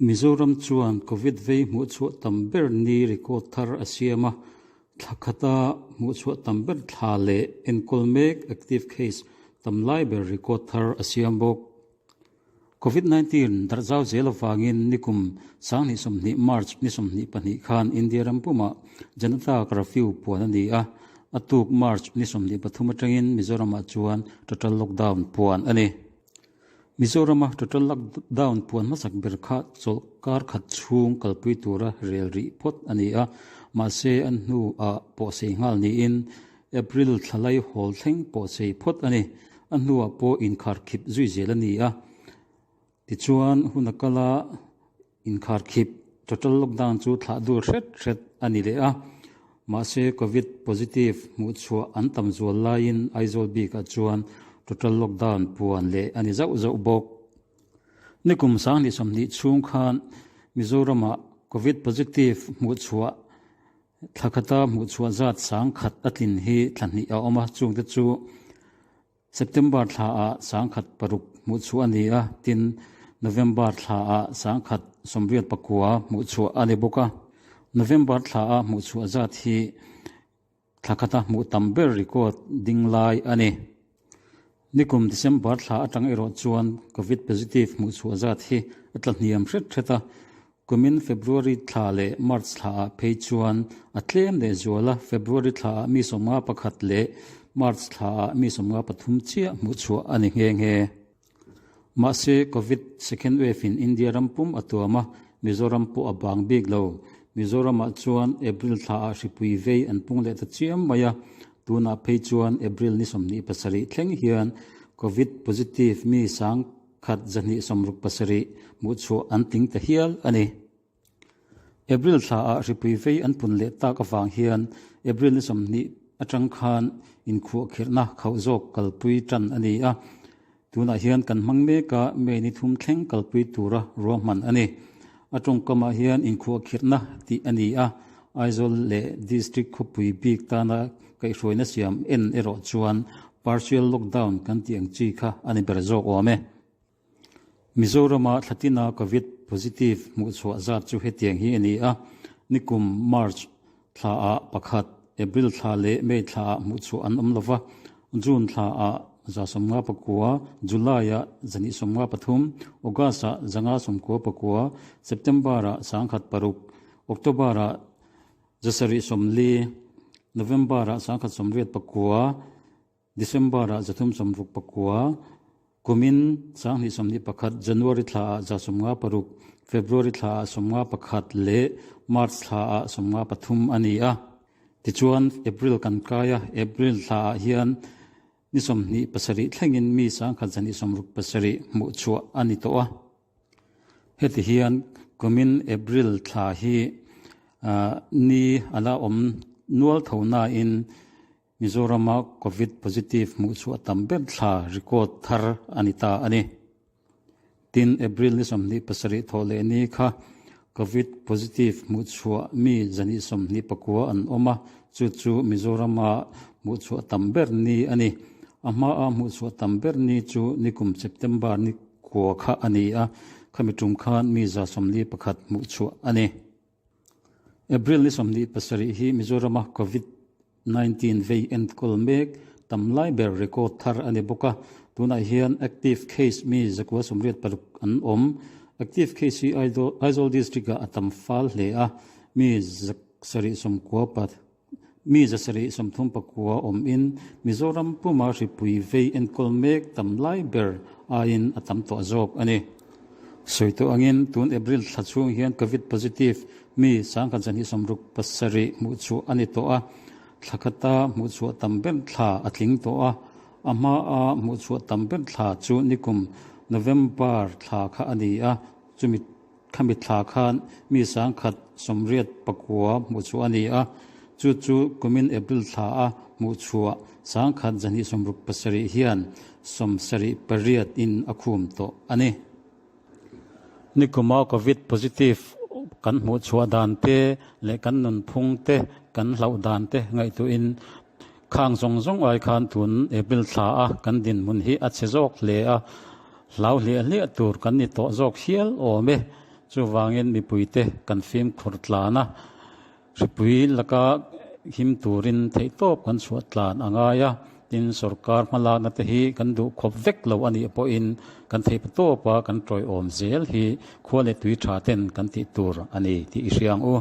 Mizoram chuan Covid vei hmuhchhuah tam ber ni record thar a siam a, thla khata hmuhchhuah tam ber thla leh enkawl mek active case tam lai ber record thar a siam bawk. Covid 19 darh zau zel avangin nikum 2020 March ni 22 khan India ram pumah Janata Curfew puan a ni a, a tuk March ni 23 atangin Mizoramah chuan total lockdown puan a ni. Mizorama total lockdown puan hmasak ber kha chawlh kar khat chhung kalpui tura rel rih phawt a ni a, mahse an hnu ah pawhsei nghal niin April thla lai hawl thleng pawhsei phawt a ni. A hnuah pawh inkharkhip zui zel a ni a, tichuan hun a kal a inkharkhip total lockdown chu thlah dur hret hret a ni leh a, mahse Covid positive hmuhchhuah an tam zual laiin Aizawl bikah chuan total lockdown puan leh a ni zauh zauh bawk. Nikum 2020 chhung khan Mizoramah Covid positive hmuhchhuah thla khata hmuhchhuah zat 10,000 a tlin hi thla hnih a awm a, chungte chu September thla ah 1006 hmuhchhuah a ni a, tin November thla ah 1089 hmuhchhuah a ni bawk a. November thla a hmuhchhuah zat hi thla khata hmuh tam ber record ding lai a ni. Nikum December thla atang erawh chuan Covid positive hmuhchhuah zat hi a tla hniam hret hret a, kumin February thla leh March thla ah phei chuan a tlem leh zual a, February thla ah mi 51 leh March thla ah mi 53 chiah hmuhchhuah a ni nghe nghe. Mahse Covid second wave in India ram pum a tuam a, Mizoram pawh a bang bik lo. Mizoramah chuan April thla ah hripui vei an pung leh ta chiam mai a, tunah phei chuan April ni 27 thleng hian Covid positive mi 1,267 hmuhchhuah an tling ta hial a ni. April thla ah hripui vei an pun leh tak avang hian April ni 20 atang khan inkhuahkhirhna khauh zawk kalpui tan a ni a, tunah hian kan hmang mek a, May ni thum thleng kalpui tura ruahman a ni. A tawngkamah hian inkhuahkhirhna tih a ni a, Aizawl leh District khawpui bik tana kaihhruaina siam en erawh chuan partial lockdown kan tih ang chi kha a ni ber zawk awm e. Mizorama thlatina Covid positive hmuhchhuah zat chu hetiang hi a ni a, nikum March thla ah pakhat, April thla leh May thla ah hmuhchhuah an awm lova, June thla ah 59, July ah 293, August ah 599, September ah 1006, October ah 740, November ah 189, December ah 369, kumin 2021 January thla ah 56, February thla ah 51 leh March thla ah 53 a ni a. Tichuan April kan kai a, April thla ah hian ni 27 thlengin mi 1,267 hmuhchhuah a ni tawh a. Heti hian kumin April thla hi ni a la awm nual tho nain Mizorama Covid positive hmuhchhuah tam ber thla record thar a ni ta a ni. Tin, April ni 27 thawh leh ni kha Covid positive hmuhchhuah mi 229 an awm a, chu chu Mizorama hmuhchhuah tam ber ni a ni. A hmaa hmuhchhuah tam ber ni chu nikum September ni kua kha a ni a, khami tum khan mi 141 hmuhchhuah a ni. April ni 27 hi Mizorama Covid 19 vei enkawl mek tam lai ber record thar a ni bawk a, tunah hian active case mi 186 an awm. Active case hi Aizawl district ah a tam fal hle a, mi 790 mi 739 awm in Mizoram puma hripui vei enkawl mek tam lai ber aiin a tam tawh zawk a ni. Sawi tawh angin tun April thla chhung hian Covid positive mi 1,267 hmuhchhuah a ni tawh a, thla khata hmuhchhuah tam ber thla a tling tawh a, a hmaa hmuhchhuah tam ber thla chu nikum November thla kha a ni a, chumi khami thla khan mi 189 hmuhchhuah a ni a, chu chu kumin April thla a hmuhchhuah 1,267 hian 78 in a khum tawh a ni. Nikuma Covid positive kan hmuhchhuah dan te leh kan nunphung te kan hlauh dan te ngaihtuahin khang zawng zawng ai khan tun April thla a kan dinhmun hi a chhe zawk hle a, hlau hliah hliah tur kan ni tawh zawk hial awm e. Chuvangin mipuite kan fimkhur tlan a, hripui laka him turin theihtawp kan chhuah tlan a ngai a, tin sorkar hmalakna te hi kan duh khawp vek lo a nih pawhin kan theihpatawpa kan tawiawm zel hi khua leh tui tha ten kan tih tur a ni tih i hria ang u.